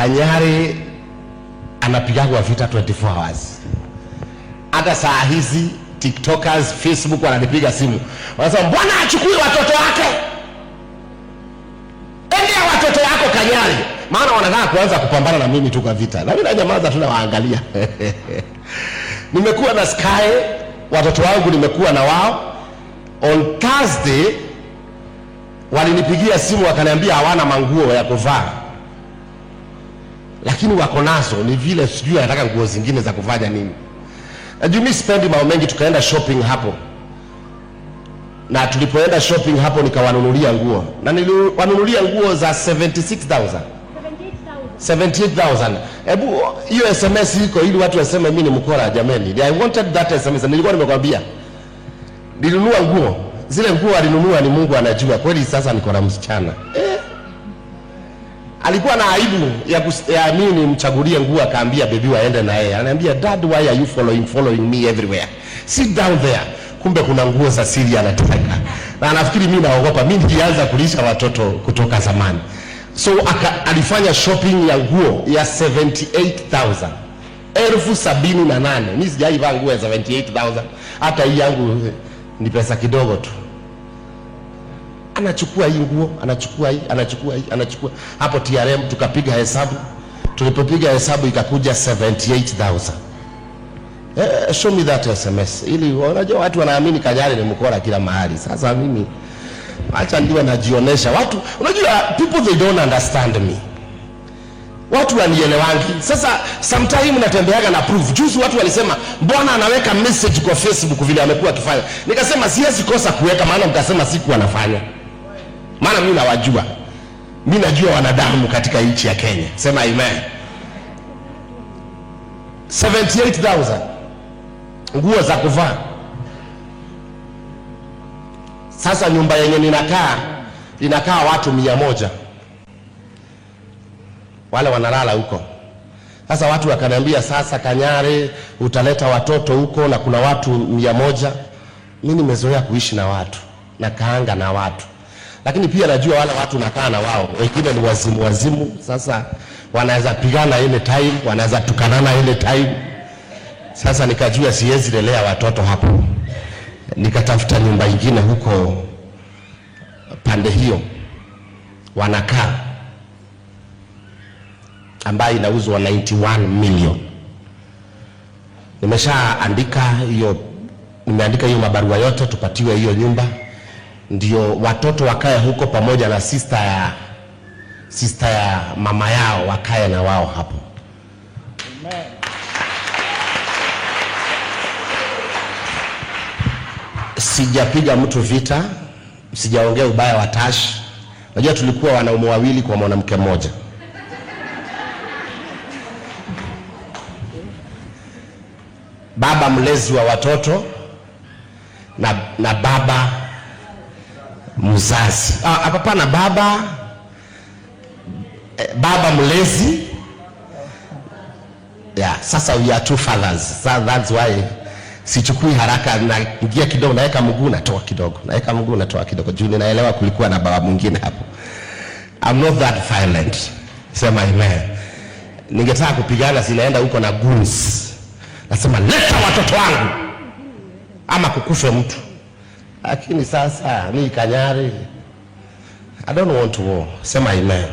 Kanyari anapigagwa vita 24 hours. Hata saa hizi TikTokers, Facebook wananipiga simu, wanasema mbona achukui watoto wake? Endea watoto wako Kanyari, maana wanataka kuanza kupambana na mimi tu kwa vita, na mimi nanyamaza tu nawaangalia. Nimekuwa na Sky, watoto wangu nimekuwa na wao. On Thursday walinipigia simu wakaniambia hawana manguo ya kuvaa, lakini wako nazo, ni vile sijui anataka nguo zingine za kufanya nini. Najua mimi sipendi mambo mengi, tukaenda shopping hapo, na tulipoenda shopping hapo nikawanunulia nguo, na niliwanunulia nguo za 76,000, 78,000. Hebu hiyo SMS iko ili watu waseme mimi ni mkora. Jameni, I wanted that SMS. Nilikuwa nimekwambia nilinunua nguo, zile nguo alinunua ni Mungu anajua kweli. Sasa niko na msichana Alikuwa na aibu ya mimi nimchagulie nguo, akaambia baby waende na yeye. Ananiambia, "Dad, why are you following me everywhere? Sit down there." Kumbe kuna nguo za siri anataka, na anafikiri mimi naogopa. Mimi nilianza kulisha watoto kutoka zamani. So alifanya shopping ya nguo ya 78,000, 78,000. Mimi sijaivaa nguo ya 78,000, hata hii yangu ni pesa kidogo tu. Anachukua hii nguo, anachukua hii, anachukua hii, anachukua hapo. TRM tukapiga hesabu, tulipopiga hesabu ikakuja 78,000. Show me that SMS ili unajua watu wanaamini Kanyari ni mkora kila mahali. Sasa mimi acha ndiwe najionesha watu, unajua people they don't understand me, watu wanielewangi. Sasa sometime natembeaga na proof. Juzi watu walisema mbona anaweka message kwa Facebook vile amekuwa akifanya, nikasema siwezi kosa kuweka, maana mtasema siku anafanya, maana mimi nawajua, mimi najua wanadamu katika nchi ya Kenya. Sema amen. 78,000 nguo za kuvaa. Sasa nyumba yenye ninakaa inakaa watu 100, wale wanalala huko. Sasa watu wakaniambia, sasa Kanyari utaleta watoto huko na kuna watu 100. Mimi nimezoea kuishi na watu, nakaanga na watu, lakini pia najua wale watu nakaa na wao wengine ni wazimu wazimu. Sasa wanaweza pigana ile time, wanaweza tukanana ile time. Sasa nikajua siwezi lelea watoto hapo, nikatafuta nyumba ingine huko pande hiyo wanakaa, ambayo inauzwa 91 million. Nimeshaandika hiyo, nimeandika hiyo mabarua yote tupatiwe hiyo nyumba, ndio watoto wakae huko pamoja na sister ya mama yao, wakae na wao hapo. Amen. Sijapiga mtu vita, sijaongea ubaya wa Tash. Najua tulikuwa wanaume wawili kwa mwanamke mmoja. Baba mlezi wa watoto na baba mzazi. Hapana, baba mlezi. Yeah, sasa we are two fathers. So that's why sichukui haraka, naingia kidogo, naweka mguu natoa kidogo, naweka mguu natoa kidogo, juu ninaelewa kulikuwa na baba mwingine hapo. I'm not that violent. Sema amen. Ningetaka kupigana, sinaenda huko na goons. Nasema leta watoto wangu ama kukufe mtu. Lakini sasa mi Kanyari, I don't want to war. Sema amen.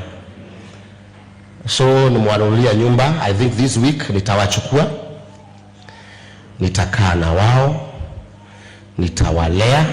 So nimwanunulia nyumba, I think this week nitawachukua, nitakaa na wao, nitawalea.